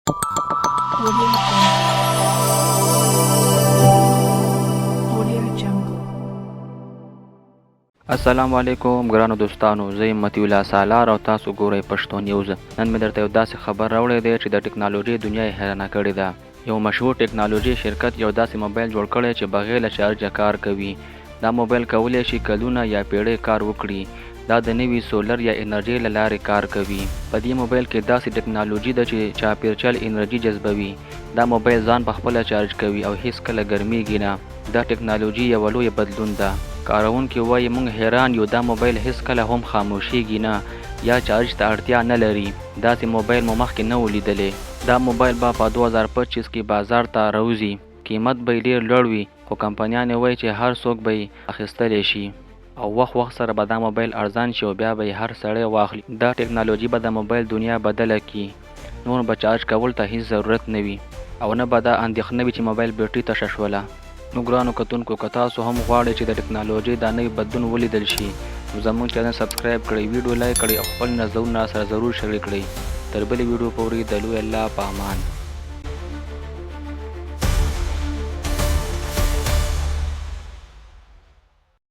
Audio Jungle. Audio Jungle. السلام علیکم ګرانو دوستانو، زه یم مطیع الله سالار او تاسو ګورئ پښتو نیوز. نن مې درته یو داسې خبر راوړی دی چې د ټکنالوژۍ دنیا یې حیرانه کړې ده. یو مشهور ټکنالوژي شرکت یو داسې موبایل جوړ کړی چې بغیر له چارجه کار کوي. دا موبایل کولی شي کلونه یا پیړۍ کار وکړي. دا د نوي سولر یا انرژۍ له لارې کار کوي. په دې موبایل کې داسې ټکنالوژي ده چې چاپیرچل انرژي جذبوي. دا موبایل ځان په خپله چارج کوي او هیڅکله ګرمیږي نه. دا ټکنالوژي یوه لویه بدلون ده. کاروونکي وايي، موږ حیران یو، دا موبایل هیڅکله هم خاموشیږي نه یا چارج ته اړتیا نه لري. داسې موبایل مو مخکې نه و لیدلی. دا موبایل به په 2025 کې بازار ته راوځي. قیمت به یې ډېر لوړ وي، خو کمپنیانې وايي چې هر څوک به یې اخیستلی شي. او وخت وخت سره به دا موبایل ارزان شي او بیا به یې هر سړی واخلي. دا ټکنالوژي به د موبایل دنیا بدله کړي. نور به چارج کولو ته هیڅ ضرورت نه وي او نه به دا اندېښنه وي چې موبایل بیټري تشه شوله. نو ګرانو کتونکو، که تاسو هم غواړئ چې د ټکنالوژۍ دا نوی بدلون ولیدل شي، نو زموږ چینل سبسکرایب کړئ، ویډیو لایک کړئ او خپل نظرونه راسره ضرور شریک کړئ. تر بلې ویډیو پورې د لوی الله په امان.